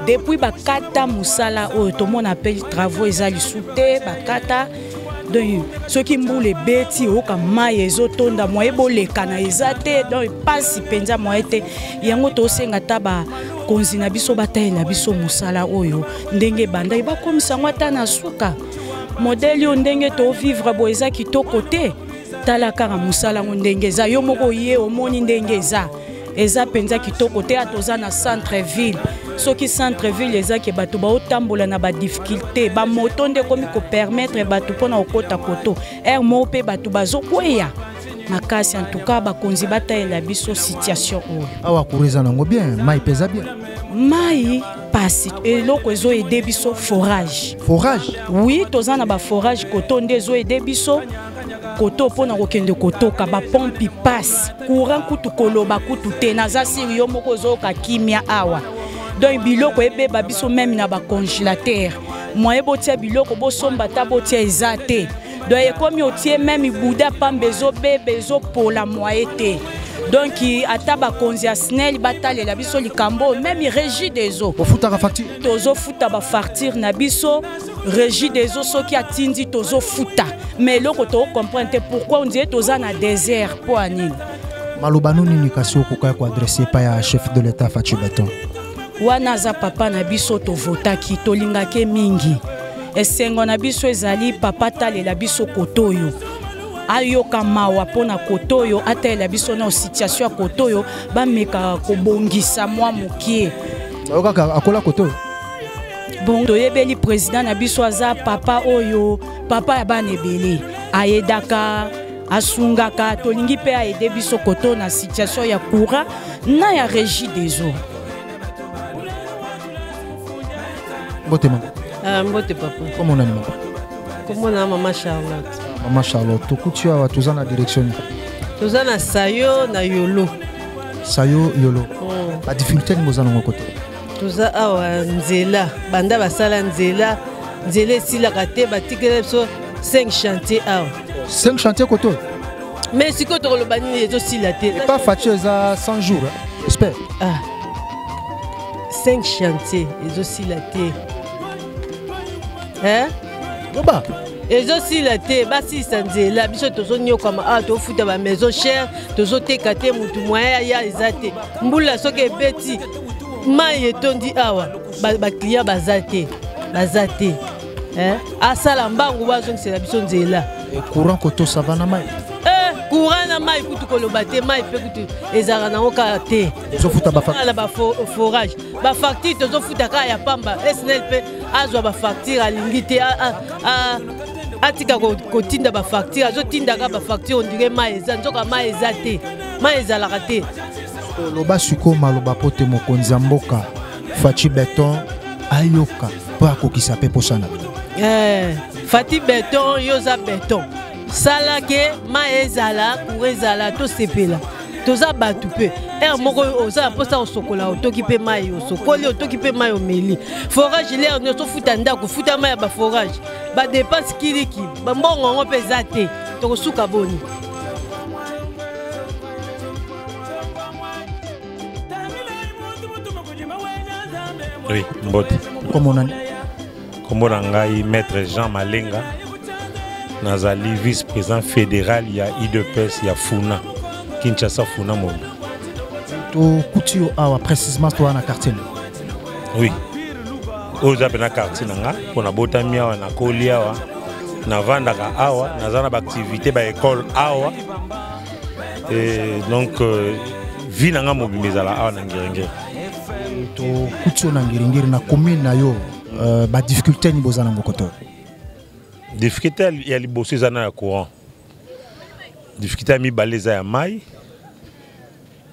depuis bakata mosala oyo tomona mpe travaux eza lisu te bakata. Donc soki mbula ebeti oyoka mai ezotonda moye bolekana eza te donc mpasi mpenza moye te. Yango tosenga ata bakonzi na biso batalela biso mosala oyo ndenge ebandaki bakomisa yango ata na suka. Modele oyo ndenge tovivre boye eza kitoko te. Tala kaka mosala yango ndenge eza, yo moko ye omoni ndenge eza, eza mpenza kitoko te. Ata oza na centre ville, soki centre ville eza ke bato baotambola na badifficulté, bamoto nde ekomi kopermettre bato mpona kokɔta koto aire moko mpe bato bazokweya makasi. En tout cas bakonzi batalela biso situation oyo. Awa courant eza nango bien, mai mpe eza bien? Mai pasi, eloko ezoyede biso forage. Forage? Oui, toza na baforage koto nde ezoyede biso koto mpona kokende kotoka bapompi pasi. Courant kutu koloba kutu te, naza siri yo moko ozoyoka kimia awa. Donc biloko ebeba biso meme na bacongélateur, moye botia biloko bosomba ata botia eza te. Donc ekomi otie meme buda pamba ezobeba ezopola moye te. Donc ata bakonzi ya SNEL batalela biso likambo oyo, meme régie des eaux. Ofutaka facture? Tozofuta bafartire na biso. Régie des eaux soki atindi tozofuta, mais eloko tocomprendre te pourquoi on dirait toza na désert mpo ya nini. Maloba no nini kasi okoka koadresse epai ya chef de l'État Fatshi Béton? Wana aza papa na biso, tovotaki, tolingaki mingi. Esengo na biso ezali papa talela biso koto oyo, ayoka mawa mpona koto oyo, atalela biso na situation ya koto oyo, bameka kobongisa mwa mokie. Kaka akola koto oyo. Bon, toyebeli président na biso aza papa oyo, papa ya bana ebele, ayedaka, asungaka. Tolingi mpe aede biso koto na situation ya courant na ya régie des eaux. Mbote mama. Ah, mbote papa. Kombo nani mama? Kombo na mama Charlotte. Mama Charlotte, tokuti awa toza na direction nini? Toza na Sayo na Yolo. Sayo Yolo. Badifficulté nini boza nango kote? Toza awa nzela, banda basala nzela, nzela esilaka te. Batikela biso 5 chantier awa. 5 chantier kote oyo? Mais sikoyo tokoloba nini? Ezosila te. Epa Fatshi eza 100 jours, hein? J'espère. Ah. 5 chantier ezosila te, hein? Loba. Ezosila te, basilisa nzela. Biso tozonyokama awa, tofuta bamaison chere, tozoteka te, mutu moyen aya eza te. Mbula soki ebeti, mai etondi awa, baclient baza te, baza te, hein? Asala mbangu, bazongisela biso nzela. Courant koto ça va na mai? Courant na mai kutu koloba te, mai mpe kutu ezalaka nango kaka te. Ozofuta na baforage, bafacture tozofuta kaka ya pamba. SNEL mpe azwa bafacture alingi te, atika kotinda bafacture, azotinda kaka bafacture ondire mai eza, nzoka mai eza te, mai ezalaka te. Loba sikoyo maloba po te mokonzi ya mboka Fatshi Béton ayoka mpo akokisa mpe posa na bino. Fatshi Béton, yo oza béton, sala ke mai ezala, courant ezala, tosepela. Toza bato mpe heure moko oza na mposa kosokola, otoki mpe mai osokoli, otoki mpe mai omeli. Forage lere nyonso ofuta ndako, futa mai ya baforage, badepense kilikili, bambongo yango mpe eza te. Tokosuka boni? Oui, mbote. Kombo nani? Kombo na ngai maître Jean Malenga, nazali vice-président fédéral ya UDPS ya Funa, Kinshasa Funa Momba. Tokuti yo awa précisément toa na quartier nini? Oui, oyo eza mpena quartier na nga mpo nabotami awa, nakoli awa, navandaka awa, naza na baactivité baekole awa. Et donc vie na nga mobimba ezala awa na Ngiringiri. Tokuti yo na Ngiringiri na commune na yo, badifficulté nini boza nango koto? Difficulté ya liboso eza na ya courant, difficulté ya mibale eza ya mai,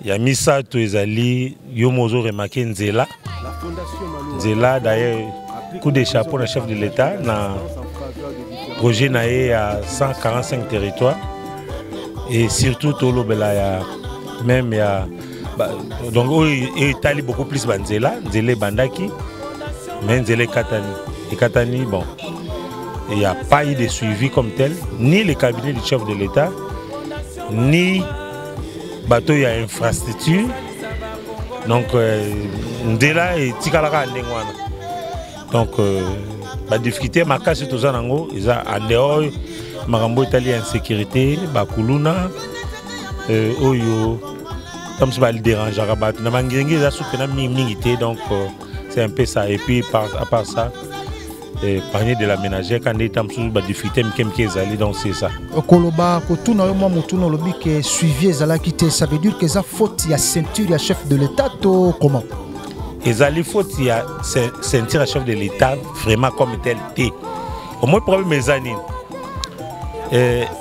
ya misato ezali yo mo ozoremarke nzela. Nzela d'ailleurs, coup de chapeau na chef de l'État na projet na ye ya 145 territoires. Et surtout tolobela ya même ya donc oyo etali beaucoup plus banzela. Nzela ebandaki, mais nzela ekatani, ekatani. Bon, Il n'y a pas eu de suivi comme tel, ni le cabinet du chef de l'État, ni bateau ya infrastructure. Donc, euh, nzela etikalaka ndenge wana. Donc, euh, ba difficulté makasi toza nango eza en dehors makambo etali insécurité, bakuluna euh, oyo comme si baderangeaka bato na bangenge eza suki na mingi te. Donc euh, c'est un peu ça. Et puis par, à part ça, panier de la ménagère quand nde mosusu badifficulté mike mike ezali. Donc c'est ça. Koloba kotuna yo mwa motuna, olobi ke suivi ezalaki te, ça veut dire que eza faute ya ceinture ya chef de l'État to comment? Ezali faute ya ceinture ya chef de l'État vraiment comme tel te. Au moins problème eza nini?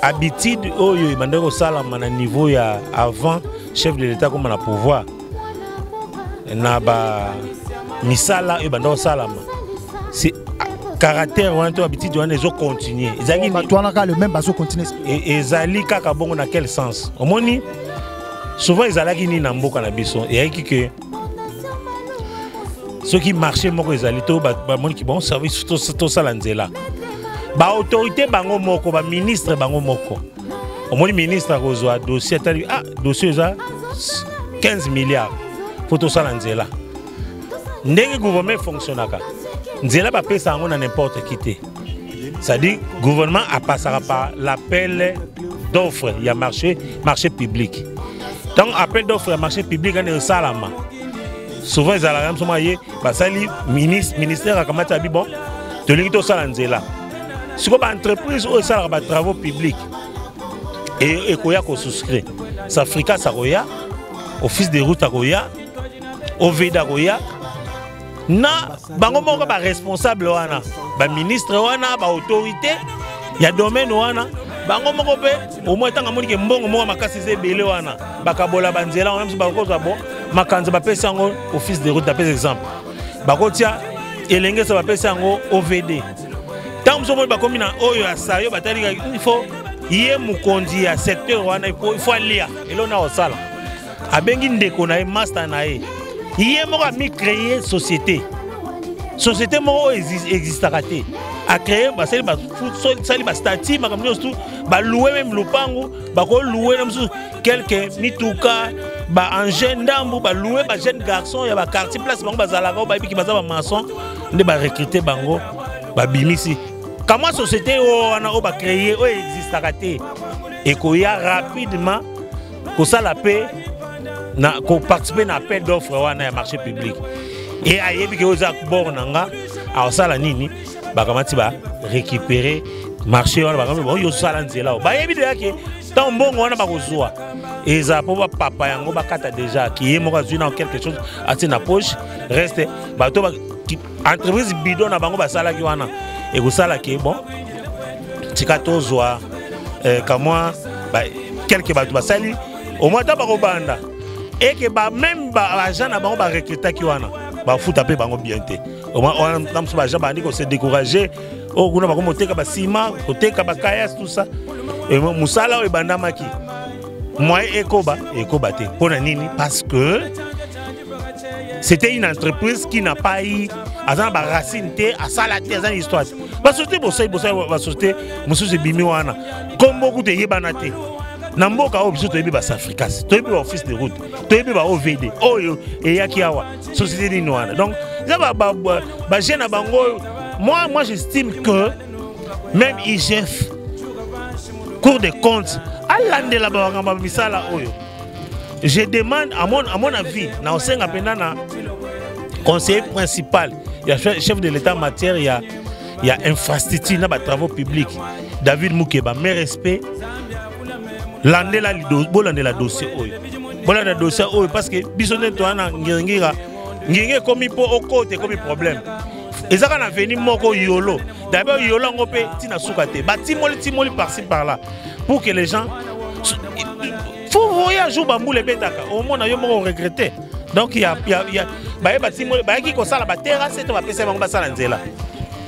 Habitude oyo ebandaki kosalama na niveau ya avant chef de l'État koma na pouvoir, na ba misala oyo ebanda kosalama, c'est caractère wana to habitude wana ezocontinue. Ezalaki bato wana kaka le même, bazocontinue. Ezali kaka bongo. Na quel sens? Omoni, souvent ezalaki nini na mboka na biso? Eyaki ke soki marché moko ezali to bamoniki bon service, tosala nzela, baautorité bango moko, baministre bango moko, omoni ministre akozwa dossier, atali: "Ah, dossier eza 15 milliards, fo tosala nzela." Ndenge gouvernement efonctionnaka, nzela bapesa yango na n'importe qui te. C'est-à-dire gouvernement apasaka par l'appel d'offre ya marché public. Ntango appel d'offre ya marché public wana esalama, souvent ezalaka moso moko ye basali ministère akamati abi: "Bon, tolingi tosala nzela." Sikoyo baentreprise oyo esalaka batravaux publics ekoya kosouscrire. Safricas akoya, Office de route akoya, OVD akoya na bango moko. Baresponsable wana, baministre wana, baautorité ya domaine wana, bango moko mpe au moins ntango amonike mbongo moko makasi eza ebele wana, bakabola banzela wana. Mosusu bakozwa bo makanza, bapesi yango Office de route, napesa exemple, bakotia Elengesa, bapesi yango OVD. Ntango mosusu omoni bakomi na oyo ya sayo, batali il faut ye mokonzi ya secteur wana, il faut alia eloko na kosala, abengi ndeko na ye, master na ye, ye moko amicréer société moko oyo existaka te. Acréer, basali basali bastatuts, makambo nyonso tu, balouer même lupangu, bakolouer na mosusu quelque mituka, baengin ndambu, balouer bajeune garçon ya baquartier place bango bazalaka, oyo bayebiki baza bamaçon, nde barecruter bango, babimisi kamwa société oyo wana oyo bacréer, oyo existaka te. Ekoya rapidement kosala mpe na koparticiper na appel d'offre wana ya marché public. E ayebi ke oyo eza bord na nga, akosala nini? Bakamati barécupérer marché wana, bakamati oyo osala nzela oyo. Bayebi deja ke ntango mbongo wana bakozwa eza mpo bapapa yango bakata deja ki ye moko azwi na quelque chose atie na poche. Reste bato, entreprise bidon na bango basalaki wana, ekosala ke bon, tika tozwa kamwa quelque bato basali au moins ata bakobanda eke ba même baagent na bango barecrutaki wana, bafuta mpe bango bien te. Wana na mosusu baagent bandi kose décourager, oyo kuna bakomi koteka basima, koteka bakayas, tout ça. Mosala oyo ebandamaki, moyen ekoba ekoba te. Mpo na nini? Parce que c'était une entreprise qui n'a pas eu, aza na baracine te, asala te, aza na histoire te. Basociété bosali bosali, basociété mosusu ebimi wana, nkombo kutu eyebana te na mboka oyo. Biso toyebi basafricas, toyebi baoffice de route, toyebi ba OVD oyo eyaki awa, société nini wana? Donc eza bajeune na bango. Moi j'estime que même IGF, Cour des comptes, alandela bamakambo ya misala oyo. Je demande, à mon avis, na osenga mpenza na conseiller principal ya chef de l'État en matière ya infrastructure na batravaux publics, David Mukeba, mes respects, landela, bolandela dossier oyo, bolandela dossier oyo, parce que biso nde toza na Ngiringira. Ngiringi ekomi mpo okota, ekomi problème. Eza kaka na avenue moko Yolo. D'abord Yolo yango mpe ntina suka te, batimoli timoli par-ci par-là pour que les gens faut voyage jour bambula ebetaka, omona yo moko regrette. Donc ya baye batimoli, bayaki kosala baterrasse to bapesa bango basala nzela.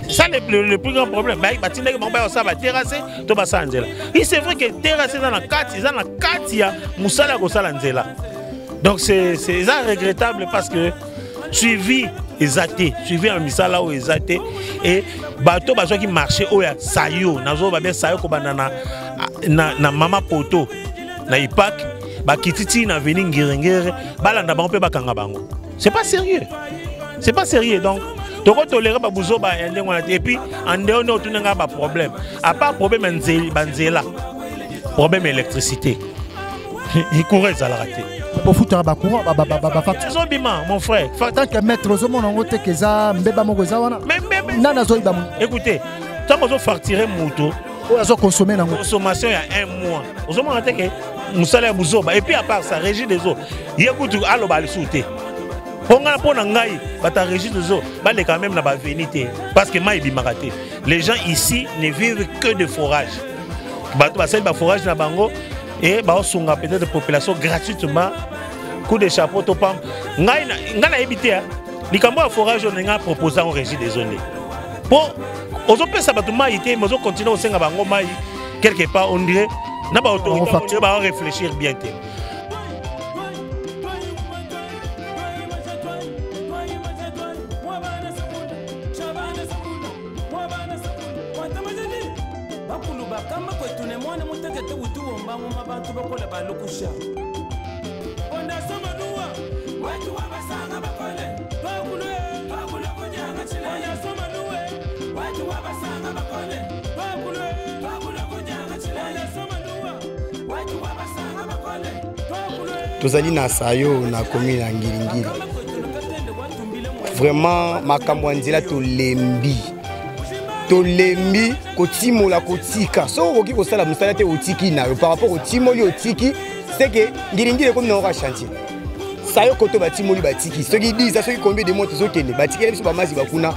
Ça le plus grand problème, batindaki bango baya kosala baterrasse to basala nzela? Et c'est vrai que terrasse eza na kati, eza na kati ya mosala ya kosala nzela. Donc c'est eza regrettable parce que suivi eza te, suivi ya misala oyo eza te. E bato bazwaki marché oyo ya sayo, nazoba bien sayo kobanda na, na, na mama poto na ipak, bakiti ti na veni ngerengere, balanda bango mpe bakanga bango. C'est pas sérieux, c'est pas sérieux. Donc tokotolere babuzoba ya ndenge wana te. Et puis en dehors nde otuna ngai baproblème, à part problème ya banzela, problème ya électricité, courant ezalaka te. Bofutaka bacourant, bafacture ezobima, mon frère. Tant que maître, ozomona yango te ke eza mbeba moko eza wana. Nani azoyiba? Écoutez, ntango ozofacture moto oyo azokonsome nango consommation ya un mois, ozomona te ke mosala ya buzoba. Et puis à part ça, régie des eaux, ye kutu aloba lisusu te. Mpo ngai, mpo na ngai, bato ya régie des eaux baleka même na baveni te, parce que mai ebimaka te. Les gens ici ne vivent que de forage. Bato basali baforage na bango e baosunga peut-être population gratuitement. Coup de chapeau to pam. Ngai nayebi te likambo ya forage oyo. Ndenge propose yango régie des eaux nde mpo ozopesa bato mai te, mais ozocontinue kosenga bango mai. Quelque part on dirait na baautorité baoréfléchir bien te. Bakulu bakamba kwetune mwana mutekete utuwomba bantu bakola balukusha ondasomaluwa wetu wabasanga bakole twakulu twakulu kunyanga ondasomaluwe wetu wabasanga bakole twakulu twakulu kunyanga ondasomaluwa wetu wabasanga bakole. Tozali na sayo na commune ya Ngiringiri. Vraiment, makambo ya nzela, tolembi, tolembi kotimola, kotika. Soki okoki kosala mosala te, otiki na yo. Par rapport otimoli, otiki, seke Ngiringiri ekomi nango ka chantier. Sayo koto batimoli, batiki soki 10, soki combien de mois tozokende, batikeli biso bamasi bakuna.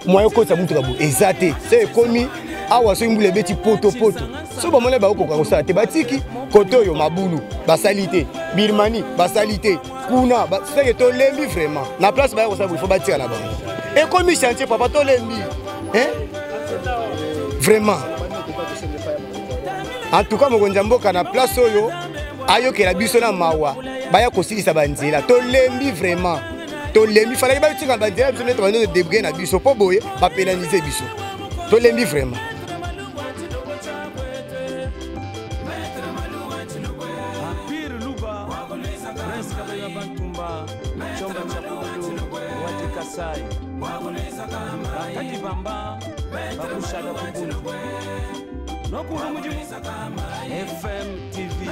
Moyen okotisa mutuka boye eza te. So ekomi awa, soki mbula ebeti, potopoto. So bamoni bakokoka kosala te, batiki kote oyo mabulu basali te, Birmanie basali te kuna. Seke tolembi vraiment. Na place baya kosala boye, fo batika na bango, ekomi chantier. Papa, tolembi, hein? Vraiment, en tout cas mokonzi ya mboka na place oyo ayokela biso na mawa, baya kosilisa banzela. Tolembi vraiment, tolembi. Falaki batika banzela biso nde tobandi débrouiller na biso, mpo boye bapénaliser biso. Tolembi vraiment. Empire Luba, Prince Kabela Bantumba, Chomba Chakulu, Wati Kasai, Bakati Bamba, Bakushada Kubundu, Nokuru Mujimu, FM TV.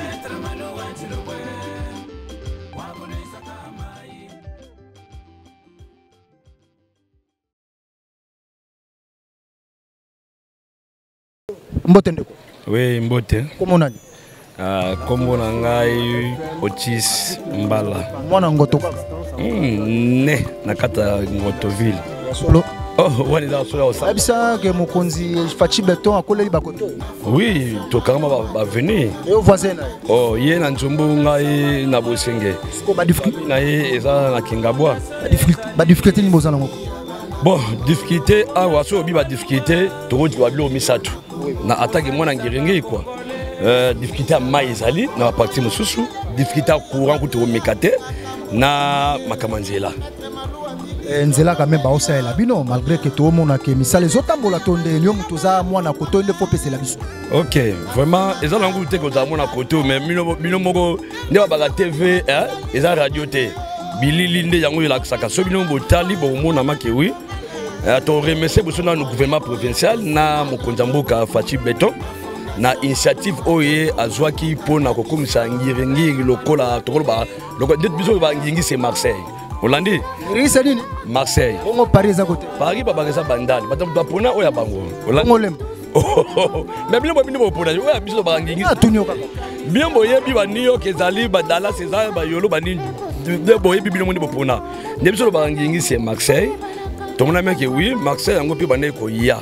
Mbote ndeko. Oui, mbote. Kombo nani? Kombo na ngai Otis Mbala. Mwana Ngoto kaka? Ne na kati ya Ngotoville. Solo? Oh, wana eza solo ya kosala. Ayebisa ke mokonzi Fatshi Béton akoleli bakoto. Oui, tokangama baveni. Yo voisin na ye? Oh, ye na Nzumbu, ngai na Bosenge na ye eza na Kingabwa. Badifficulté nini boza nango? Bon, difficulté awa, soki obi badifficulté, tokozwa biloko misato na atake mwana Ngiringiri kua. Difficulté ya mai ezali na baparti mosusu, difficulté ya courant kutu komeka te, na makambo ya nzela. Nzela quand même baosalela bino, malgré ke toomona ke misala ezotambola to nde yo moto oza mwana koto nde fo opesela biso? Ok, vraiment eza nango te kozala mwana koto, mais bino moko nde babaka TV, eh, eza radio te, bilili nde yango elakisaka. So bino botali, bokomona make. Oui, toremercie biso nanu gouvernement provincial na mokonzi ya mboka Fatshi Béton na initiative oyo ye azwaki mpona kokomisa Ngiringiri lokola tokoloba nde biso bangiringi c'est Marseille. Olandi? Ngiringiri nini? Marseille. Bongo Paris eza kote? Paris babaka eza Bandali, bato bapona oyo ya bango. Bongo Lemba? Mais bino bino bopona oyo ya biso bangingi. Atuni kaka. Bino boyebi ba New York ezali, ba Dallas eza, bayolo banini nde boyebi, bino moni bopona nde biso lobaka ngingi c'est Marseille. Tomona meke, oui, Marseille yango mpe bandeki koya,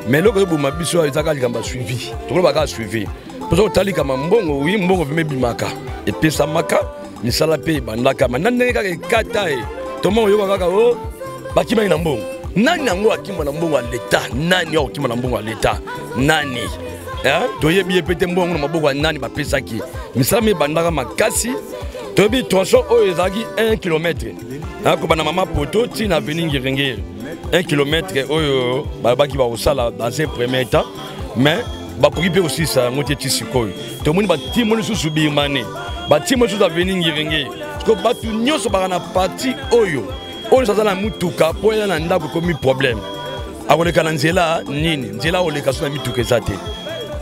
mais eloko ezoboma biso eza kaka likambo ya suivi. Tokoloba kaka suivi, mpo soki otali kama mbongo, oui, mbongo vime ebimaka, epesamaka, misala mpe ebandaka, ma na ndenge kaka ekata e toma oyoka kaka o bakimaki na mbongo. Nani yango akima na mbongo ya leta? Nani akokima na mbongo ya leta? Nani? Toyebi ye mpe te. Mbongo na maboko ya nani bapesaki? Misala mi ebandaka makasi. Toyebi tronçon oyo ezalaki 1 km. Nakobanda mama poto ti na avenue Ngiringiri, 1 km oyo balobaki bakosala dans un premier temps, mais bakoki mpe kosilisa yango te ti sikoyo. Tomoni batimoli lisusu Birmanie, batimoli lisusu avenue Ngiringiri. Siko bato nyonso baka na parti oyo oyo nyonso aza na mutuka mpo aya na ndako ekomi problème, akoleka na nzela nini? Nzela akoleka so na mituka eza te.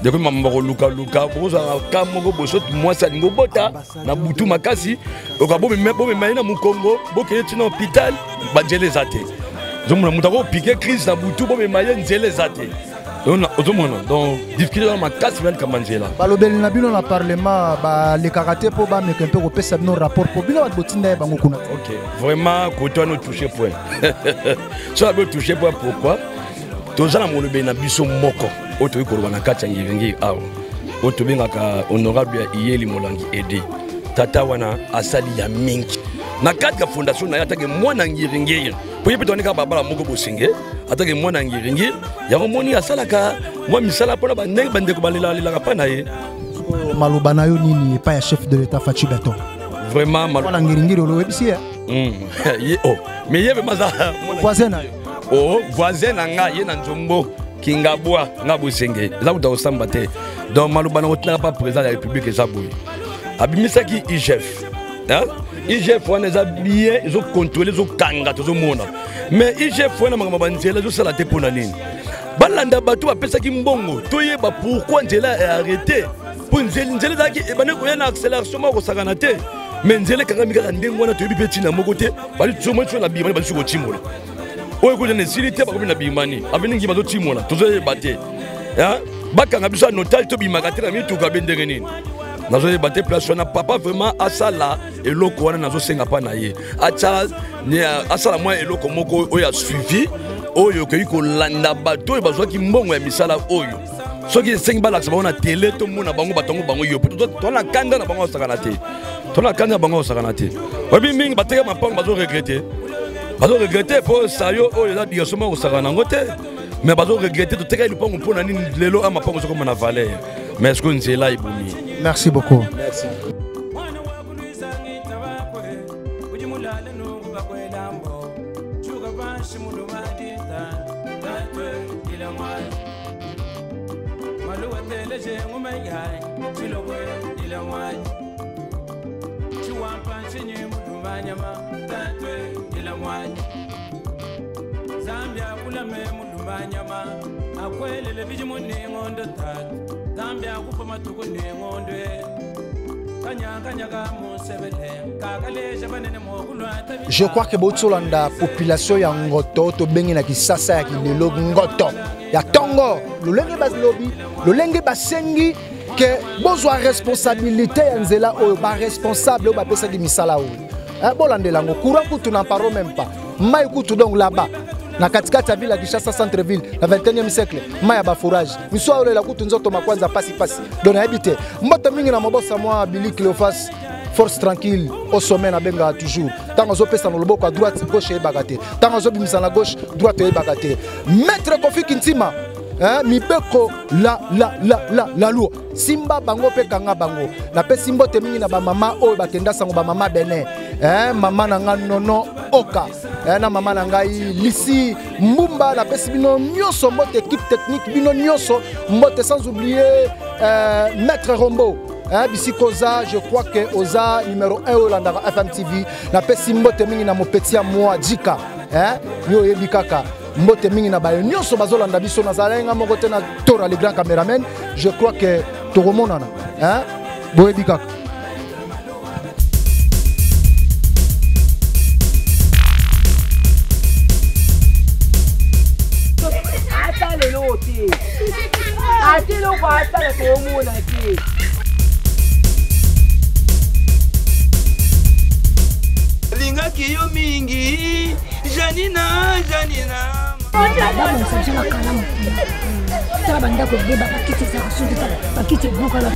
Dekomi mambo kolukaluka, bokozala ka moko boso mwasi alingi obota na butu makasi, oka bomema ye na mokongo, bokende ti na hôpital, banzela eza te. Ozomona moto akopike crise na butu, bomema ye, nzela eza te. Ozomona donc difficulté eza makasi mpe likambo ya nzela. Balobeli na bino na parlement balekaka te mpo bameka mpe kopesa bino rapport mpo bino bato botinda ye bango kuna? Ok, vraiment kote wana otouche point, so abi otouche point. Pourquoi? Toza na molobeli na biso moko oyo tokoki koloba na kati ya Ngiringiri awa, oyo tobengaka honorable ya Iyeli Molangi Ede. Tata wana asali ya mingi na kati ya fondation na ye atake mwana Ngiringiri, po ye mpe toandika babala moko bosenge atake mwana Ngiringiri. Yango moni asalaka mwa misala mpona bandenge bandeko balelalelaka mpa na ye. Maloba na yo nini epai ya chef de l'État Fatshi Béton? Vraiment mwana Ngiringiri oloyebisi ye. Ye oh, mais ye vraiment aza voisin na yo. Oh, voisin na nga, ye na Nzombo Kingabwa, nga Bosenge, eza kuta kosamba te. Donc maloba na kotinaka pa président ya république eza boye: abimisaki IGF, hein? IGF wana eza bien, ezocontrôle, ezokanga, tozomona. Mais IGF wana makambo banzela ezosala te. Mpo na nini? Balanda bato bapesaki mbongo, toyeba pourquoi nzela earrêté. Mpo nzela ezalaki ebandi koya na accélération moko kosakana te, mais nzela ekangami kaka ndenge wana, toyebi mpe ntina moko te. Bali so na Birmanie, bali kotimola oyo kuta na esili te, bakomi na Birmanie, aveningi bazotimola, tozoyeba te. Bakanga biso ya notage, tobimaka te na mituka be ndenge nini, nazoyeba te. Place wana papa vraiment asala eloko wana, nazosenga mpa na ye asala mwa eloko moko oyo asuivi, oyo okoki kolanda bato oyo bazwaki mbongo ya misala oyo. Soki esengi balakisa bango na tele, tomona bango, bato yango bango yo to na kanda na bango osakana te, to na kanda na bango osakana te. Oyebi mingi bateka mapango, bazoregretter, bazoregretter mpo sayo oyo eza direction moko kosakana nango te, mais bazoregretter: totekaki lupango mpo na nini? Lelo a mapango ezokoma na valeur, mais est-ce que nzela ebomi? Merci beaucoup. Merci. Zambia kulame mulumbanyama akwelele bijimu ni ng'ondo tatu Zambia kupa matuku ni ng'ondo kanyakanyaga musebele kakaleja banene mokulwata. Je crois que botsolanda population ya Ngoto, tobengi na Kisasa ya kilelo Ngoto ya ntongo, lolenge balobi, lolenge basengi ke bozwa responsabilité ya nzela oyo, baresponsable oyo bapesaki misala oyo. Bolandela yango. Courant kutu n'en parlons même pas, mai kutu. Donc là-bas na katikati ya ville ya Kinshasa, centre ville na 21e siècle, mai ya baforage miso aolela kutu nzoto makwanza pasi pasi. Donc nayebi te. Mbote mingi na mobosa mwa Billy Cléophas, force tranquille au sommet. Nabengaka toujours ntango azopesa na loboko ya droite, gauche eyebaka te, ntango azobimisa na gauche, droite eyebaka te. Maître Kofi Kintima, hein, mibeko la la la la la loi, simba bango mpe kanga bango. Napesi mbote mingi na bamama oyo bakenda sango, bamama Benin, hein, mama na nga Nono Oka, hein, na mama na ngai Lisi Mbumba. Napesi bino nyonso mbote, équipe technique, bino nyonso mbote, sans oublier maître Rombo, hein, bisika oza. Je crois que oza numéro 1 oyo olandaka FMTV. Napesi mbote mingi na mopeti ya mwa Jika, hein, yo oyebi kaka. Mbote mingi na bayo nyonso bazolanda biso. Nazala nga moko te na Tora le grand caméraman. Je crois que tokomonana, hein, boyebi kaka. Ata lelo te, ata eloko asala toomona te. Alingaki yo mingi, Janina, Janina. Babongisa biso na kalamu. Tala bandako ebeba, bakiti ezaka soki, tala bakiti ebukana.